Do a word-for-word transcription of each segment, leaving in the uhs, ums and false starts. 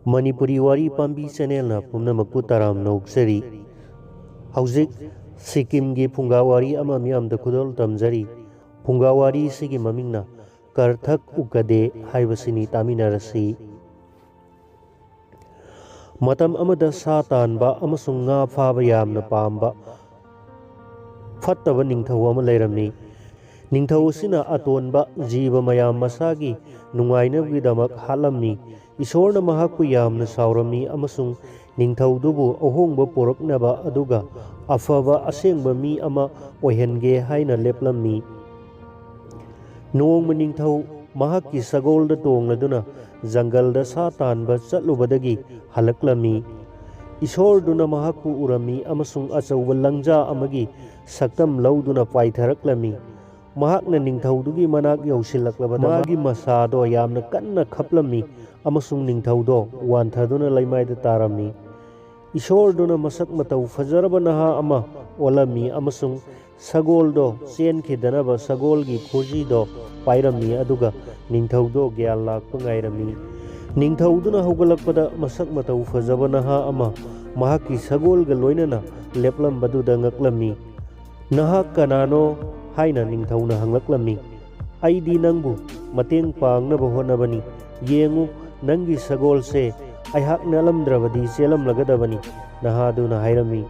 ꯃꯅꯤꯄꯨꯔꯤ ꯋꯥꯔꯤ ꯄꯥꯝꯕꯤ ꯆꯦꯅꯦꯜꯅ ꯄꯨꯝꯅꯃꯛꯄꯨ ꯇꯔꯥꯝꯅ ꯑꯣꯛꯆꯔꯤ꯫ ꯍꯧꯖꯤꯛ ꯁꯤꯛꯀꯤꯝꯒꯤ ꯐꯨꯡꯒꯥ ꯋꯥꯔꯤ ꯑꯃ ꯃꯤꯌꯥꯝꯗ ꯈꯨꯗꯣꯜ ꯇꯝꯖꯔꯤ꯫ ꯐꯨꯡꯒꯥ ꯋꯥꯔꯤꯁꯤꯒꯤ ꯃꯃꯤꯡꯅ ꯀꯔꯊꯛ ꯎꯀꯗꯦ ꯍꯥꯏꯕꯁꯤꯅꯤ꯫ ꯇꯥꯃꯤꯟꯅꯔꯁꯤ꯫ ꯃꯇꯝ ꯑꯃꯗ ꯁꯥ ꯇꯥꯟꯕ ꯑꯃꯁꯨꯡ ꯉꯥ ꯐꯥꯕ ꯌꯥꯝꯅ ꯄꯥꯝꯕ ꯐꯠꯇꯕ ꯅꯤꯡꯊꯧ ꯑꯃ ꯂꯩꯔꯝꯃꯤ꯫ ꯅꯤꯡꯊꯧ ꯑꯁꯤꯅ ꯑꯇꯣꯟꯕ ꯖꯤꯕ ꯃꯌꯥꯝ ꯃꯁꯥꯒꯤ ꯅꯨꯡꯉꯥꯏꯅꯕꯒꯤꯗꯃꯛ ꯍꯥꯠꯂꯝꯃꯤ꯫ ꯏꯁꯣꯔꯅ ꯃꯍꯥꯛꯄꯨ ꯌꯥꯝꯅ ꯁꯥꯎꯔꯝꯃꯤ ꯑꯃꯁꯨꯡ ꯅꯤꯡꯊꯧꯗꯨꯕꯨ ꯑꯍꯣꯡꯕ ꯄꯨꯔꯛꯅꯕ ꯑꯗꯨꯒ ꯑꯐꯕ ꯑꯁꯦꯡꯕ ꯃꯤ ꯑꯃ ꯑꯣꯏꯍꯟꯒꯦ ꯍꯥꯏꯅ ꯂꯦꯞꯂꯝꯃꯤ꯫ ꯅꯣꯡꯃ ꯅꯤꯡꯊꯧ ꯃꯍꯥꯛꯀꯤ ꯁꯒꯣꯜꯗ ꯇꯣꯡꯂꯗꯨꯅ ꯖꯪꯒꯜꯗ ꯁꯥ ꯇꯥꯟꯕ ꯆꯠꯂꯨꯕꯗꯒꯤ ꯍꯜꯂꯛꯂꯝꯃꯤ꯫ ꯏꯁꯣꯔꯗꯨꯅ ꯃꯍꯥꯛꯄꯨ ꯎꯔꯝꯃꯤ ꯑꯃꯁꯨꯡ ꯑꯆꯧꯕ ꯂꯪꯖꯥ ꯑꯃꯒꯤ ꯁꯛꯇꯝ ꯂꯧꯗꯨꯅ ꯄꯥꯏꯊꯔꯛꯂꯝꯃꯤ꯫ ꯃꯍꯥꯛꯅ ꯅꯤꯡꯊꯧꯗꯨꯒꯤ ꯃꯅꯥꯛ ꯌꯧꯁꯤꯜꯂꯛꯂꯕꯗ ꯃꯥꯒꯤ ꯃꯁꯥꯗꯣ ꯌꯥꯝꯅ ꯀꯟꯅ ꯈꯞꯂꯝꯃꯤ ꯑꯃꯁꯨꯡ ꯅꯤꯡꯊꯧꯗꯣ ꯋꯥꯟꯊꯗꯨꯅ ꯂꯩꯃꯥꯏꯗ ꯇꯥꯔꯝꯃꯤ꯫ ꯏꯁꯣꯔꯗꯨꯅ ꯃꯁꯛ ꯃꯇꯧ ꯐꯖꯔꯕ ꯅꯍꯥ ꯑꯃ ꯑꯣꯜꯂꯝꯃꯤ ꯑꯃꯁꯨꯡ ꯁꯒꯣꯜꯗꯣ ꯆꯦꯟꯈꯤꯗꯅꯕ ꯁꯒꯣꯜꯒꯤ ꯈꯨꯖꯤꯗꯣ ꯄꯥꯏꯔꯝꯃꯤ, ꯑꯗꯨꯒ ꯅꯤꯡꯊꯧꯗꯣ ꯒ꯭ꯌꯥꯟ ꯂꯥꯛꯄ ꯉꯥꯏꯔꯝꯃꯤ꯫ ꯅꯤꯡꯊꯧꯗꯨꯅ ꯍꯧꯒꯠꯂꯛꯄꯗ ꯃꯁꯛ ꯃꯇꯧ ꯐꯖꯕ ꯅꯍꯥ ꯑꯃ ꯃꯍꯥꯛꯀꯤ ꯁꯒꯣꯜꯒ ꯂꯣꯏꯅꯅ ꯂꯦꯞꯂꯝꯕꯗꯨꯗ ꯉꯛꯂꯝꯃꯤ꯫ "ꯅꯍꯥꯛ ꯀꯅꯥꯅꯣ?" ꯍꯥꯏꯅ ꯅꯤꯡꯊꯧꯅ ꯍꯪꯂꯛꯂꯝꯃꯤ꯫ "ꯑꯩꯗꯤ ꯅꯪꯕꯨ ꯃꯇꯦꯡ ꯄꯥꯡꯅꯕ ꯍꯣꯠꯅꯕꯅꯤ꯫ ꯌꯦꯡꯉꯨ, ꯅꯪꯒꯤ ꯁꯒꯣꯜꯁꯦ ꯑꯩꯍꯥꯛ ꯅꯠꯂꯝꯗ꯭ꯔꯕꯗꯤ ꯆꯦꯜꯂꯝꯂꯒꯗꯕꯅꯤ," ꯅꯍꯥꯗꯨꯅ ꯍꯥꯏꯔꯝꯃꯤ꯫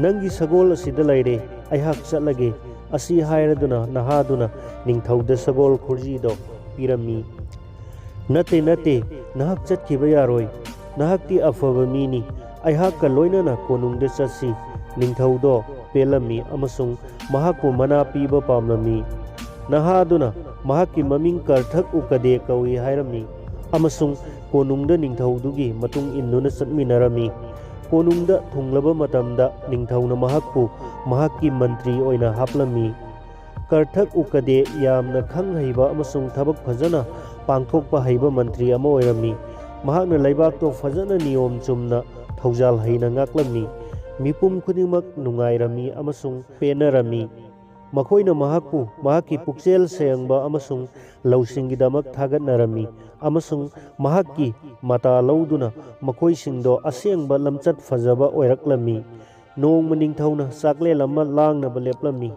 "ꯅꯪꯒꯤ ꯁꯒꯣꯜ ꯑꯁꯤꯗ ꯂꯩꯔꯦ, ꯑꯩꯍꯥꯛ ꯆꯠꯂꯒꯦ," ꯑꯁꯤ ꯍꯥꯏꯔꯗꯨꯅ ꯅꯍꯥꯗꯨꯅ ꯅꯤꯡꯊꯧꯗ ꯁꯒꯣꯜ ꯈꯨꯖꯤꯗꯣ ꯄꯤꯔꯝꯃꯤ꯫ "ꯅꯠꯇꯦ, ꯅꯠꯇꯦ, ꯅꯍꯥꯛ ꯆꯠꯈꯤꯕ ꯌꯥꯔꯣꯏ꯫ ꯅꯍꯥꯛꯇꯤ ꯑꯐꯕ ꯃꯤꯅꯤ꯫ ꯑꯩꯍꯥꯛꯀ ꯂꯣꯏꯅꯅ ꯀꯣꯅꯨꯡꯗ ꯆꯠꯁꯤ꯫" ꯅꯤꯡꯊꯧꯗꯣ ꯄꯦꯜꯂꯝꯃꯤ ꯑꯃꯁꯨꯡ ꯃꯍꯥꯛꯄꯨ ꯃꯅꯥ ꯄꯤꯕ ꯄꯥꯝꯂꯝꯃꯤ꯫ ꯅꯍꯥꯗꯨꯅ ꯃꯍꯥꯛꯀꯤ ꯃꯃꯤꯡ ꯀꯔꯊꯛ ꯎꯀꯗꯦ ꯀꯧꯏ ꯍꯥꯏꯔꯝꯃꯤ ꯑꯃꯁꯨꯡ ꯀꯣꯅꯨꯡꯗ ꯅꯤꯡꯊꯧꯗꯨꯒꯤ ꯃꯇꯨꯡ ꯏꯟꯗꯨꯅ ꯆꯠꯃꯤꯟꯅꯔꯝꯃꯤ꯫ ꯀꯣꯅꯨꯡꯗ ꯊꯨꯡꯂꯕ ꯃꯇꯝꯗ ꯅꯤꯡꯊꯧꯅ ꯃꯍꯥꯛꯄꯨ ꯃꯍꯥꯛꯀꯤ ꯃꯟꯇ꯭ꯔꯤ ꯑꯣꯏꯅ ꯍꯥꯞꯂꯝꯃꯤ꯫ ꯀꯔꯊꯛ ꯎꯀꯗꯦ ꯌꯥꯝꯅ ꯈꯪ ꯍꯩꯕ ꯑꯃꯁꯨꯡ ꯊꯕꯛ ꯐꯖꯅ ꯄꯥꯡꯊꯣꯛꯄ ꯍꯩꯕ ꯃꯟꯇ꯭ꯔꯤ ꯑꯃ ꯑꯣꯏꯔꯝꯃꯤ꯫ ꯃꯍꯥꯛꯅ ꯂꯩꯕꯥꯛꯇꯣ ꯐꯖꯅ ꯅꯤꯌꯣꯝ ꯆꯨꯝꯅ ꯊꯧꯖꯥꯜ ꯍꯩꯅ ꯉꯥꯛꯂꯝꯃꯤ꯫ ꯃꯤꯄꯨꯝ ꯈꯨꯗꯤꯡꯃꯛ ꯅꯨꯡꯉꯥꯏꯔꯝꯃꯤ ꯑꯃꯁꯨꯡ ꯄꯦꯟꯅꯔꯝꯃꯤ꯫ ꯃꯈꯣꯏꯅ ꯃꯍꯥꯛꯄꯨ ꯃꯍꯥꯛꯀꯤ ꯄꯨꯛꯆꯦꯜ ꯁꯦꯡꯕ ꯑꯃꯁꯨꯡ ꯂꯧꯁꯤꯡꯒꯤꯗꯃꯛ ꯊꯥꯒꯠꯅꯔꯝꯃꯤ, ꯑꯃꯁꯨꯡ ꯃꯍꯥꯛꯀꯤ ꯃꯇꯥ ꯂꯧꯗꯨꯅ ꯃꯈꯣꯏꯁꯤꯡꯗꯣ ꯑꯁꯦꯡꯕ ꯂꯝꯆꯠ ꯐꯖꯕ ꯑꯣꯏꯔꯛꯂꯝꯃꯤ꯫ ꯅꯣꯡꯃ ꯅꯤꯡꯊꯧꯅ ꯆꯥꯛꯂꯦꯟ ꯑꯃ ꯂꯥꯡꯅꯕ ꯂꯦꯞꯂꯝꯃꯤ,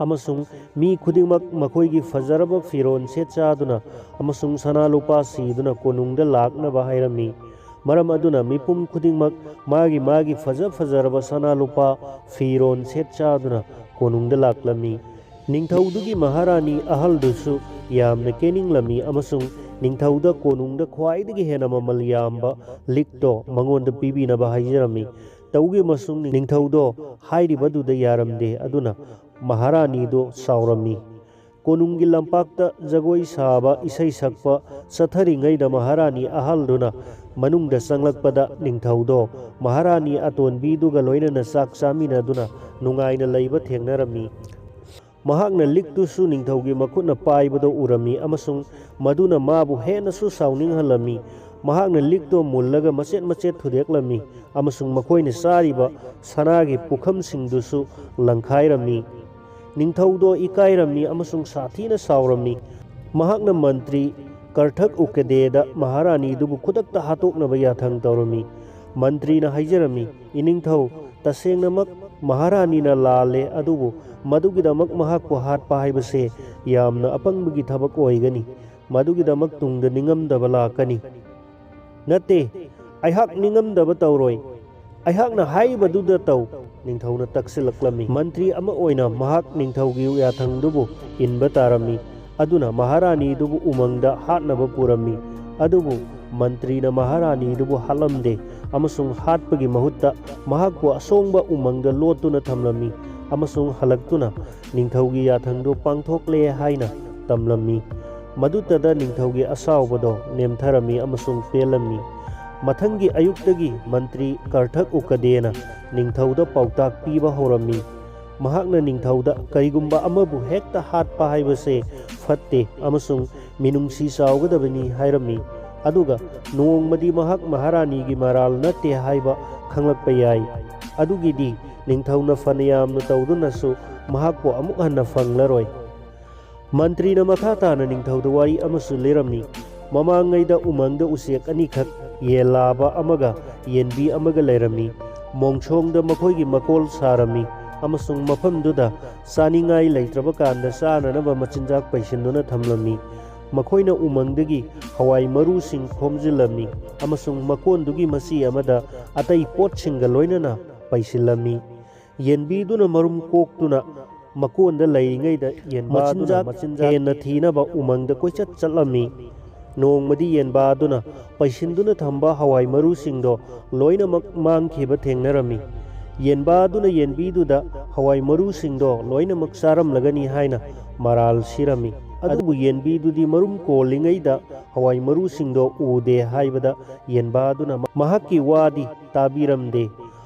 ꯑꯃꯁꯨꯡ ꯃꯤ ꯈꯨꯗꯤꯡꯃꯛ ꯃꯈꯣꯏꯒꯤ ꯐꯖꯔꯕ ꯐꯤꯔꯣꯜ ꯁꯦꯠ ꯆꯥꯗꯨꯅ ꯑꯃꯁꯨꯡ ꯁꯅꯥ ꯂꯨꯄꯥ ꯁꯤꯗꯨꯅ ꯀꯣꯅꯨꯡꯗ ꯂꯥꯛꯅꯕ ꯍꯥꯏꯔꯝꯃꯤ꯫ ꯃꯔꯝ ꯑꯗꯨꯅ ꯃꯤꯄꯨꯝ ꯈꯨꯗꯤꯡꯃꯛ ꯃꯥꯒꯤ ꯃꯥꯒꯤ ꯐꯖ ꯐꯖꯔꯕ ꯁꯅꯥ ꯂꯨꯄꯥ ꯐꯤꯔꯣꯜ ꯁꯦꯠ ꯆꯥꯗꯨꯅ ꯀꯣꯅꯨꯡꯗ ꯂꯥꯛꯂꯝꯃꯤ꯫ ꯅꯤꯡꯊꯧꯗꯨꯒꯤ ꯃꯍꯥꯔꯥꯅꯤ ꯑꯍꯜꯗꯨꯁꯨ ꯌꯥꯝꯅ ꯀꯦꯅꯤꯡꯂꯝꯃꯤ, ꯑꯃꯁꯨꯡ ꯅꯤꯡꯊꯧꯗ ꯀꯣꯅꯨꯡꯗ ꯈ꯭ꯋꯥꯏꯗꯒꯤ ꯍꯦꯟꯅ ꯃꯃꯜ ꯌꯥꯝꯕ ꯂꯤꯛꯇꯣ ꯃꯉꯣꯟꯗ ꯄꯤꯕꯤꯅꯕ ꯍꯥꯏꯖꯔꯝꯃꯤ꯫ ꯇꯧꯈꯤꯕ ꯑꯃꯁꯨꯡ ꯅꯤꯡꯊꯧꯗꯣ ꯍꯥꯏꯔꯤꯕꯗꯨꯗ ꯌꯥꯔꯝꯗꯦ꯫ ꯑꯗꯨꯅ ꯃꯍꯥꯔꯥꯅꯤꯗꯨ ꯁꯥꯎꯔꯝꯃꯤ꯫ ꯀꯣꯅꯨꯡꯒꯤ ꯂꯝꯄꯥꯛꯇ ꯖꯒꯣꯏ ꯁꯥꯕ, ꯏꯁꯩ ꯁꯛꯄ ꯆꯠꯊꯔꯤꯉꯩꯗ ꯃꯍꯥꯔꯥꯅꯤ ꯑꯍꯜꯗꯨꯅ ꯃꯅꯨꯡꯗ ꯆꯪꯂꯛꯄꯗ ꯅꯤꯡꯊꯧꯗꯣ ꯃꯍꯥꯔꯥꯅꯤ ꯑꯇꯣꯟꯕꯤꯗꯨꯒ ꯂꯣꯏꯅꯅ ꯆꯥꯛ ꯆꯥꯃꯤꯟꯅꯗꯨꯅ ꯅꯨꯡꯉꯥꯏꯅ ꯂꯩꯕ ꯊꯦꯡꯅꯔꯝꯃꯤ꯫ ꯃꯍꯥꯛꯅ ꯂꯤꯛꯇꯨꯁꯨ ꯅꯤꯡꯊꯧꯒꯤ ꯃꯈꯨꯠꯅ ꯄꯥꯏꯕꯗꯣ ꯎꯔꯝꯃꯤ, ꯑꯃꯁꯨꯡ ꯃꯗꯨꯅ ꯃꯥꯕꯨ ꯍꯦꯟꯅꯁꯨ ꯁꯥꯎꯅꯤꯡꯍꯜꯂꯝꯃꯤ꯫ ꯃꯍꯥꯛꯅ ꯂꯤꯛꯇꯣ ꯃꯨꯜꯂꯒ ꯃꯆꯦꯠ ꯃꯆꯦꯠ ꯊꯨꯗꯦꯛꯂꯝꯃꯤ, ꯑꯃꯁꯨꯡ ꯃꯈꯣꯏꯅ ꯆꯥꯔꯤꯕ ꯁꯅꯥꯒꯤ ꯄꯨꯈꯝꯁꯤꯡꯗꯨꯁꯨ ꯂꯪꯈꯥꯏꯔꯝꯃꯤ꯫ ꯅꯤꯡꯊꯧꯗꯣ ꯏꯀꯥꯏꯔꯝꯃꯤ ꯑꯃꯁꯨꯡ ꯁꯥꯊꯤꯅ ꯁꯥꯎꯔꯝꯃꯤ꯫ ꯃꯍꯥꯛꯅ ꯃꯟꯇ꯭ꯔꯤ ꯀꯔꯊꯛ ꯎꯀꯗꯦꯗ ꯃꯍꯥꯔꯥꯅꯤꯗꯨꯕꯨ ꯈꯨꯗꯛꯇ ꯍꯥꯠꯇꯣꯛꯅꯕ ꯌꯥꯊꯪ ꯇꯧꯔꯝꯃꯤ꯫ ꯃꯟꯇ꯭ꯔꯤꯅ ꯍꯥꯏꯖꯔꯝꯃꯤ, "ꯏꯅꯤꯡꯊꯧ, ꯇꯁꯦꯡꯅꯃꯛ ꯃꯍꯥꯔꯥꯅꯤꯅ ꯂꯥꯜꯂꯦ, ꯑꯗꯨꯕꯨ ꯃꯗꯨꯒꯤꯗꯃꯛ ꯃꯍꯥꯛꯄꯨ ꯍꯥꯠꯄ ꯍꯥꯏꯕꯁꯦ ꯌꯥꯝꯅ ꯑꯄꯪꯕꯒꯤ ꯊꯕꯛ ꯑꯣꯏꯒꯅꯤ꯫ ꯃꯗꯨꯒꯤꯗꯃꯛ ꯇꯨꯡꯗ ꯅꯤꯡꯉꯝꯗꯕ ꯂꯥꯛꯀꯅꯤ꯫" "ꯅꯠꯇꯦ, ꯑꯩꯍꯥꯛ ꯅꯤꯡꯉꯝꯗꯕ ꯇꯧꯔꯣꯏ꯫ ꯑꯩꯍꯥꯛꯅ ꯍꯥꯏꯔꯤꯕꯗꯨꯗ ꯇꯧ", ꯅꯤꯡꯊꯧꯅ ꯇꯛꯁꯤꯜꯂꯛꯂꯝꯃꯤ꯫ ꯃꯟꯇ꯭ꯔꯤ ꯑꯃ ꯑꯣꯏꯅ ꯃꯍꯥꯛ ꯅꯤꯡꯊꯧꯒꯤ ꯌꯥꯊꯪꯗꯨꯕꯨ ꯏꯟꯕ ꯇꯥꯔꯝꯃꯤ꯫ ꯑꯗꯨꯅ ꯃꯍꯥꯔꯥꯅꯤꯗꯨꯕꯨ ꯎꯃꯪꯗ ꯍꯥꯠꯅꯕ ꯄꯨꯔꯝꯃꯤ꯫ ꯑꯗꯨꯕꯨ ꯃꯟꯇ꯭ꯔꯤꯅ ꯃꯍꯥꯔꯥꯅꯤꯗꯨꯕꯨ ꯍꯥꯠꯂꯝꯗꯦ, ꯑꯃꯁꯨꯡ ꯍꯥꯠꯄꯒꯤ ꯃꯍꯨꯠꯇ ꯃꯍꯥꯛꯄꯨ ꯑꯁꯣꯡꯕ ꯎꯃꯪꯗ ꯂꯣꯠꯇꯨꯅ ꯊꯝꯂꯝꯃꯤ, ꯑꯃꯁꯨꯡ ꯍꯜꯂꯛꯇꯨꯅ ꯅꯤꯡꯊꯧꯒꯤ ꯌꯥꯊꯪꯗꯨ ꯄꯥꯡꯊꯣꯛꯂꯦ ꯍꯥꯏꯅ ꯇꯝꯂꯝꯃꯤ꯫ ꯃꯗꯨꯇꯗ ꯅꯤꯡꯊꯧꯒꯤ ꯑꯁꯥꯎꯕꯗꯣ ꯅꯦꯝꯊꯔꯝꯃꯤ ꯑꯃꯁꯨꯡ ꯄꯦꯜꯂꯝꯃꯤ꯫ ꯃꯊꯪꯒꯤ ꯑꯌꯨꯛꯇꯒꯤ ꯃꯟꯇ꯭ꯔꯤ ꯀꯔꯊꯛ ꯎꯀꯗꯦꯅ ꯅꯤꯡꯊꯧꯗ ꯄꯥꯎꯇꯥꯛ ꯄꯤꯕ ꯍꯧꯔꯝꯃꯤ꯫ ꯃꯍꯥꯛꯅ ꯅꯤꯡꯊꯧꯗ ꯀꯔꯤꯒꯨꯝꯕ ꯑꯃꯕꯨ ꯍꯦꯛꯇ ꯍꯥꯠꯄ ꯍꯥꯏꯕꯁꯦ ꯐꯠꯇꯦ ꯑꯃꯁꯨꯡ ꯃꯤꯅꯨꯡꯁꯤ ꯆꯥꯎꯒꯗꯕꯅꯤ ꯍꯥꯏꯔꯝꯃꯤ꯫ ꯑꯗꯨꯒ ꯅꯣꯡꯃꯗꯤ ꯃꯍꯥꯛ ꯃꯍꯥꯔꯥꯅꯤꯒꯤ ꯃꯔꯥꯜ ꯅꯠꯇꯦ ꯍꯥꯏꯕ ꯈꯪꯂꯛꯄ ꯌꯥꯏ꯫ ꯑꯗꯨꯒꯤꯗꯤ ꯅꯤꯡꯊꯧꯅ ꯐꯅ ꯌꯥꯝꯅ ꯇꯧꯗꯨꯅꯁꯨ ꯃꯍꯥꯛꯄꯨ ꯑꯃꯨꯛ ꯍꯟꯅ ꯐꯪꯂꯔꯣꯏ꯫ ꯃꯟꯇ꯭ꯔꯤꯅ ꯃꯈꯥ ꯇꯥꯅ ꯅꯤꯡꯊꯧꯗ ꯋꯥꯔꯤ ꯑꯃꯁꯨ ꯂꯤꯔꯝꯃꯤ꯫ ꯃꯃꯥꯡꯉꯩꯗ ꯎꯃꯪꯗ ꯎꯆꯦꯛ ꯑꯅꯤꯈꯛ, ꯌꯦꯟ ꯂꯥꯕ ꯑꯃꯒ ꯌꯦꯟꯕꯤ ꯑꯃꯒ ꯂꯩꯔꯝꯃꯤ꯫ ꯃꯣꯡꯁꯣꯡꯗ ꯃꯈꯣꯏꯒꯤ ꯃꯀꯣꯜ ꯁꯥꯔꯝꯃꯤ ꯑꯃꯁꯨꯡ ꯃꯐꯝꯗꯨꯗ ꯆꯥꯅꯤꯡꯉꯥꯏ ꯂꯩꯇ꯭ꯔꯕ ꯀꯥꯟꯗ ꯆꯥꯅꯅꯕ ꯃꯆꯤꯟꯖꯥꯛ ꯄꯩꯁꯤꯟꯗꯨꯅ ꯊꯝꯂꯝꯃꯤ꯫ ꯃꯈꯣꯏꯅ ꯎꯃꯪꯗꯒꯤ ꯍꯋꯥꯏ ꯃꯔꯨꯁꯤꯡ ꯈꯣꯝꯖꯤꯜꯂꯝꯃꯤ ꯑꯃꯁꯨꯡ ꯃꯀꯣꯟꯗꯨꯒꯤ ꯃꯆꯤ ꯑꯃꯗ ꯑꯇꯩ ꯄꯣꯠꯁꯤꯡꯒ ꯂꯣꯏꯅꯅ ꯄꯩꯁꯤꯜꯂꯝꯃꯤ꯫ ꯌꯦꯟꯕꯤꯗꯨꯅ ꯃꯔꯨꯝ ꯀꯣꯛꯇꯨꯅ ꯃꯀꯣꯟꯗ ꯂꯩꯔꯤꯉꯩꯗ ꯌꯦꯟꯕꯥꯗꯨꯅ ꯃꯆꯤꯟꯖꯥꯛ ꯃꯆꯤꯟꯖꯥꯛ ꯍꯦꯟꯅ ꯊꯤꯅꯕ ꯎꯃꯪꯗ ꯀꯣꯏꯆꯠ ꯆꯠꯂꯝꯃꯤ꯫ ꯅꯣꯡꯃꯗꯤ ꯌꯦꯟꯕꯥꯗꯨꯅ ꯄꯩꯁꯤꯟꯗꯨꯅ ꯊꯝꯕ ꯍꯋꯥꯏ ꯃꯔꯨꯁꯤꯡꯗꯣ ꯂꯣꯏꯅꯃꯛ ꯃꯥꯡꯈꯤꯕ ꯊꯦꯡꯅꯔꯝꯃꯤ꯫ ꯌꯦꯟꯕꯥꯗꯨꯅ ꯌꯦꯟꯕꯤꯗꯨꯗ ꯍꯋꯥꯏ ꯃꯔꯨꯁꯤꯡꯗꯣ ꯂꯣꯏꯅꯃꯛ ꯆꯥꯔꯝꯂꯒꯅꯤ ꯍꯥꯏꯅ ꯃꯔꯥꯜ ꯁꯤꯔꯝꯃꯤ꯫ ꯑꯗꯨꯕꯨ ꯌꯦꯟꯕꯤꯗꯨꯗꯤ ꯃꯔꯨꯝ ꯀꯣꯜꯂꯤꯉꯩꯗ ꯍꯋꯥꯏ ꯃꯔꯨꯁꯤꯡꯗꯣ ꯎꯗꯦ ꯍꯥꯏꯕꯗ ꯌꯦꯟꯕꯥꯗꯨꯅ ꯃꯍꯥꯛꯀꯤ ꯋꯥꯗꯤ ꯇꯥꯕꯤꯔꯝꯗꯦ꯫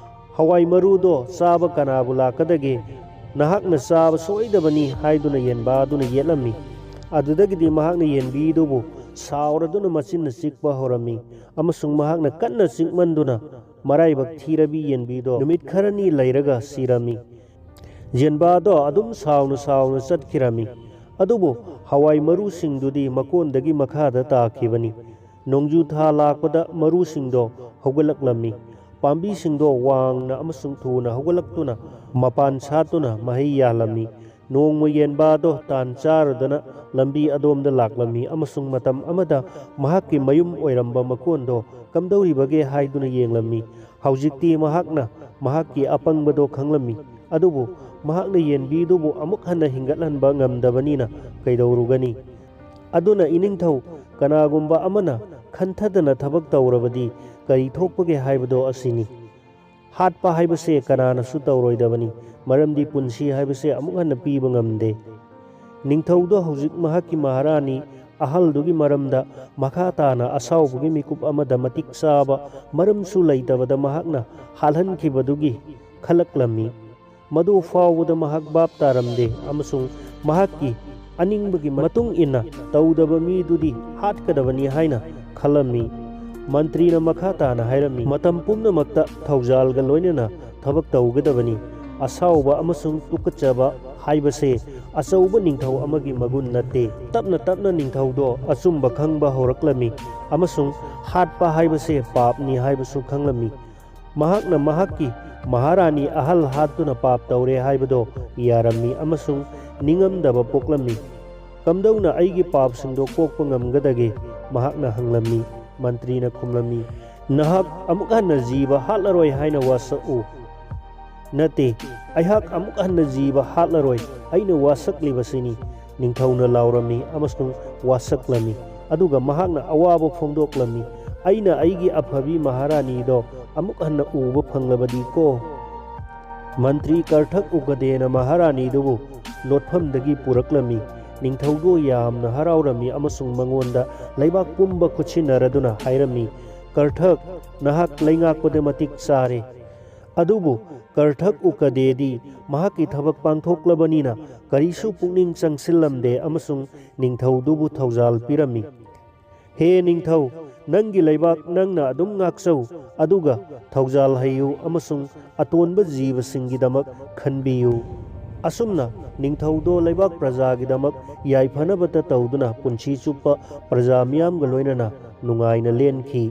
"ꯍꯋꯥꯏ ꯃꯔꯨꯗꯣ ꯆꯥꯕ ꯀꯅꯥꯕꯨ ꯂꯥꯛꯀꯗꯒꯦ? ꯅꯍꯥꯛꯅ ꯆꯥꯕ ꯁꯣꯏꯗꯕꯅꯤ" ꯍꯥꯏꯗꯨꯅ ꯌꯦꯟꯕꯥꯗꯨꯅ ꯌꯦꯠꯂꯝꯃꯤ꯫ ꯑꯗꯨꯗꯒꯤꯗꯤ ꯃꯍꯥꯛꯅ ꯌꯦꯟꯕꯤꯗꯨꯕꯨ ꯁꯥꯎꯔꯗꯨꯅ ꯃꯆꯤꯟꯅ ꯆꯤꯛꯄ ꯍꯧꯔꯝꯃꯤ ꯑꯃꯁꯨꯡ ꯃꯍꯥꯛꯅ ꯀꯟꯅ ꯆꯤꯛꯃꯟꯗꯨꯅ ꯃꯔꯥꯏꯕꯛ ꯊꯤꯔꯕꯤ ꯌꯦꯟꯕꯤꯗꯣ ꯅꯨꯃꯤꯠ ꯈꯔꯅꯤ ꯂꯩꯔꯒ ꯁꯤꯔꯝꯃꯤ꯫ ꯌꯦꯟꯕꯥꯗꯣ ꯑꯗꯨꯝ ꯁꯥꯎꯅ ꯁꯥꯎꯅ ꯆꯠꯈꯤꯔꯝꯃꯤ꯫ ꯑꯗꯨꯕꯨ ꯍꯋꯥꯏ ꯃꯔꯨꯁꯤꯡꯗꯨꯗꯤ ꯃꯀꯣꯟꯗꯒꯤ ꯃꯈꯥꯗ ꯇꯥꯈꯤꯕꯅꯤ꯫ ꯅꯣꯡꯖꯨ ꯊꯥ ꯂꯥꯛꯄꯗ ꯃꯔꯨꯁꯤꯡꯗꯣ ꯍꯧꯒꯠꯂꯛꯂꯝꯃꯤ꯫ ꯄꯥꯝꯕꯤꯁꯤꯡꯗꯣ ꯋꯥꯡꯅ ꯑꯃꯁꯨꯡ ꯊꯨꯅ ꯍꯧꯒꯠꯂꯛꯇꯨꯅ ꯃꯄꯥꯟ ꯁꯥꯠꯇꯨꯅ ꯃꯍꯩ ꯌꯥꯜꯂꯝꯃꯤ꯫ ꯅꯣꯡꯃ ꯌꯦꯟꯕꯥꯗꯣ ꯇꯥꯟ ꯆꯥꯔꯨꯗꯅ ꯂꯝꯕꯤ ꯑꯗꯣꯝꯗ ꯂꯥꯛꯂꯝꯃꯤ ꯑꯃꯁꯨꯡ ꯃꯇꯝ ꯑꯃꯗ ꯃꯍꯥꯛꯀꯤ ꯃꯌꯨꯝ ꯑꯣꯏꯔꯝꯕ ꯃꯀꯣꯟꯗꯣ ꯀꯝꯗꯧꯔꯤꯕꯒꯦ ꯍꯥꯏꯗꯨꯅ ꯌꯦꯡꯂꯝꯃꯤ꯫ ꯍꯧꯖꯤꯛꯇꯤ ꯃꯍꯥꯛꯅ ꯃꯍꯥꯛꯀꯤ ꯑꯄꯪꯕꯗꯣ ꯈꯪꯂꯝꯃꯤ꯫ ꯑꯗꯨꯕꯨ ꯃꯍꯥꯛꯅ ꯌꯦꯟꯕꯤꯗꯨꯕꯨ ꯑꯃꯨꯛ ꯍꯟꯅ ꯍꯤꯡꯒꯠꯍꯟꯕ ꯉꯝꯗꯕꯅꯤꯅ ꯀꯩꯗꯧꯔꯨꯒꯅꯤ? ꯑꯗꯨꯅ ꯏꯅꯤꯡꯊꯧ, ꯀꯅꯥꯒꯨꯝꯕ ꯑꯃꯅ ꯈꯟꯊꯗꯅ ꯊꯕꯛ ꯇꯧꯔꯕꯗꯤ ꯀꯔꯤ ꯊꯣꯛꯄꯒꯦ ꯍꯥꯏꯕꯗꯣ ꯑꯁꯤꯅꯤ꯫ ꯍꯥꯠꯄ ꯍꯥꯏꯕꯁꯦ ꯀꯅꯥꯅꯁꯨ ꯇꯧꯔꯣꯏꯗꯕꯅꯤ, ꯃꯔꯝꯗꯤ ꯄꯨꯟꯁꯤ ꯍꯥꯏꯕꯁꯦ ꯑꯃꯨꯛ ꯍꯟꯅ ꯄꯤꯕ ꯉꯝꯗꯦ꯫ ꯅꯤꯡꯊꯧꯗꯣ ꯍꯧꯖꯤꯛ ꯃꯍꯥꯛꯀꯤ ꯃꯍꯥꯔꯥꯅꯤ ꯑꯍꯜꯗꯨꯒꯤ ꯃꯔꯝꯗ ꯃꯈꯥ ꯇꯥꯅ ꯑꯁꯥꯎꯕꯒꯤ ꯃꯤꯀꯨꯞ ꯑꯃꯗ ꯃꯇꯤꯛ ꯆꯥꯕ ꯃꯔꯝꯁꯨ ꯂꯩꯇꯕꯗ ꯃꯍꯥꯛꯅ ꯍꯥꯠꯍꯟꯈꯤꯕꯗꯨꯒꯤ ꯈꯜꯂꯛꯂꯝꯃꯤ꯫ ꯃꯗꯨ ꯐꯥꯎꯕꯗ ꯃꯍꯥꯛ ꯚꯥꯞ ꯇꯥꯔꯝꯗꯦ ꯑꯃꯁꯨꯡ ꯃꯍꯥꯛꯀꯤ ꯑꯅꯤꯡꯕꯒꯤ ꯃꯇꯨꯡ ꯏꯟꯅ ꯇꯧꯗꯕ ꯃꯤꯗꯨꯗꯤ ꯍꯥꯠꯀꯗꯕꯅꯤ ꯍꯥꯏꯅ ꯈꯜꯂꯝꯃꯤ꯫ ꯃꯟꯇ꯭ꯔꯤꯅ ꯃꯈꯥ ꯇꯥꯅ ꯍꯥꯏꯔꯝꯃꯤ, "ꯃꯇꯝ ꯄꯨꯝꯅꯃꯛꯇ ꯊꯧꯖꯥꯜꯒ ꯂꯣꯏꯅꯅ ꯊꯕꯛ ꯇꯧꯒꯗꯕꯅꯤ꯫ ꯑꯁꯥꯎꯕ ꯑꯃꯁꯨꯡ ꯇꯨꯀꯠꯆꯕ ꯍꯥꯏꯕꯁꯦ ꯑꯆꯧꯕ ꯅꯤꯡꯊꯧ ꯑꯃꯒꯤ ꯃꯒꯨꯟ ꯅꯠꯇꯦ꯫ ꯇꯞꯅ ꯇꯞꯅ ꯅꯤꯡꯊꯧꯗꯣ ꯑꯆꯨꯝꯕ ꯈꯪꯕ ꯍꯧꯔꯛꯂꯝꯃꯤ ꯑꯃꯁꯨꯡ ꯍꯥꯠꯄ ꯍꯥꯏꯕꯁꯦ ꯄꯥꯞꯅꯤ ꯍꯥꯏꯕꯁꯨ ꯈꯪꯂꯝꯃꯤ꯫ ꯃꯍꯥꯛꯅ ꯃꯍꯥꯛꯀꯤ ꯃꯍꯥꯔꯥꯅꯤ ꯑꯍꯜ ꯍꯥꯠꯇꯨꯅ ꯄꯥꯞ ꯇꯧꯔꯦ ꯍꯥꯏꯕꯗꯣ ꯌꯥꯔꯝꯃꯤ ꯑꯃꯁꯨꯡ ꯅꯤꯡꯉꯝꯗꯕ ꯄꯣꯛꯂꯝꯃꯤ꯫ "ꯀꯝꯗꯧꯅ ꯑꯩꯒꯤ ꯄꯥꯞꯁꯤꯡꯗꯣ ꯀꯣꯛꯄ ꯉꯝꯒꯗꯒꯦ?" ꯃꯍꯥꯛꯅ ꯍꯪꯂꯝꯃꯤ꯫ ꯃꯟꯇ꯭ꯔꯤꯅ ꯈꯨꯝꯂꯝꯃꯤ, "ꯅꯍꯥꯛ ꯑꯃꯨꯛ ꯍꯟꯅ ꯖꯤꯕ ꯍꯥꯠꯂꯔꯣꯏ ꯍꯥꯏꯅ ꯋꯥꯁꯛꯎ꯫" "ꯅꯠꯇꯦ, ꯑꯩꯍꯥꯛ ꯑꯃꯨꯛ ꯍꯟꯅ ꯖꯤꯕ ꯍꯥꯠꯂꯔꯣꯏ, ꯑꯩꯅ ꯋꯥꯁꯛꯂꯤꯕꯁꯤꯅꯤ꯫" ꯅꯤꯡꯊꯧꯅ ꯂꯥꯎꯔꯝꯃꯤ ꯑꯃꯁꯨꯡ ꯋꯥꯁꯛꯂꯝꯃꯤ, ꯑꯗꯨꯒ ꯃꯍꯥꯛꯅ ꯑꯋꯥꯕ ꯐꯣꯡꯗꯣꯛꯂꯝꯃꯤ, "ꯑꯩꯅ ꯑꯩꯒꯤ ꯑꯐꯕꯤ ꯃꯍꯥꯔꯥꯅꯤꯗꯣ ꯑꯃꯨꯛ ꯍꯟꯅ ꯎꯕ ꯐꯪꯂꯕꯗꯤꯀꯣ!" ꯃꯟꯇ꯭ꯔꯤ ꯀꯔꯊꯛ ꯎꯀꯗꯦꯅ ꯃꯍꯥꯔꯥꯅꯤꯗꯨꯕꯨ ꯂꯣꯠꯐꯝꯗꯒꯤ ꯄꯨꯔꯛꯂꯝꯃꯤ꯫ ꯅꯤꯡꯊꯧꯗꯨ ꯌꯥꯝꯅ ꯍꯔꯥꯎꯔꯝꯃꯤ ꯑꯃꯁꯨꯡ ꯃꯉꯣꯟꯗ ꯂꯩꯕꯥꯛ ꯄꯨꯝꯕ ꯈꯨꯠꯁꯤꯟꯅꯔꯗꯨꯅ ꯍꯥꯏꯔꯝꯃꯤ, "ꯀꯔꯊꯛ, ꯅꯍꯥꯛ ꯂꯩꯉꯥꯛꯄꯗ ꯃꯇꯤꯛ ꯆꯥꯔꯦ꯫" ꯑꯗꯨꯕꯨ ꯀꯔꯊꯛ ꯎꯀꯗꯦꯗꯤ ꯃꯍꯥꯛꯀꯤ ꯊꯕꯛ ꯄꯥꯡꯊꯣꯛꯂꯕꯅꯤꯅ ꯀꯔꯤꯁꯨ ꯄꯨꯛꯅꯤꯡ ꯆꯪꯁꯤꯜꯂꯝꯗꯦ ꯑꯃꯁꯨꯡ ꯅꯤꯡꯊꯧꯗꯨꯕꯨ ꯊꯧꯖꯥꯜ ꯄꯤꯔꯝꯃꯤ꯫ "ꯍꯦ ꯅꯤꯡꯊꯧ, ꯅꯪꯒꯤ ꯂꯩꯕꯥꯛ ꯅꯪꯅ ꯑꯗꯨꯝ ꯉꯥꯛꯆꯧ, ꯑꯗꯨꯒ ꯊꯧꯖꯥꯜ ꯍꯩꯌꯨ ꯑꯃꯁꯨꯡ ꯑꯇꯣꯟꯕ ꯖꯤꯕꯁꯤꯡꯒꯤꯗꯃꯛ ꯈꯟꯕꯤꯌꯨ꯫" ꯑꯁꯨꯝꯅ ꯅꯤꯡꯊꯧꯗꯣ ꯂꯩꯕꯥꯛ ꯄ꯭ꯔꯖꯥꯒꯤꯗꯃꯛ ꯌꯥꯏꯐꯅꯕꯇ ꯇꯧꯗꯨꯅ ꯄꯨꯟꯁꯤ ꯆꯨꯞꯄ ꯄ꯭ꯔꯖꯥ ꯃꯤꯌꯥꯝꯒ ꯂꯣꯏꯅꯅ ꯅꯨꯡꯉꯥꯏꯅ ꯂꯦꯟꯈꯤ꯫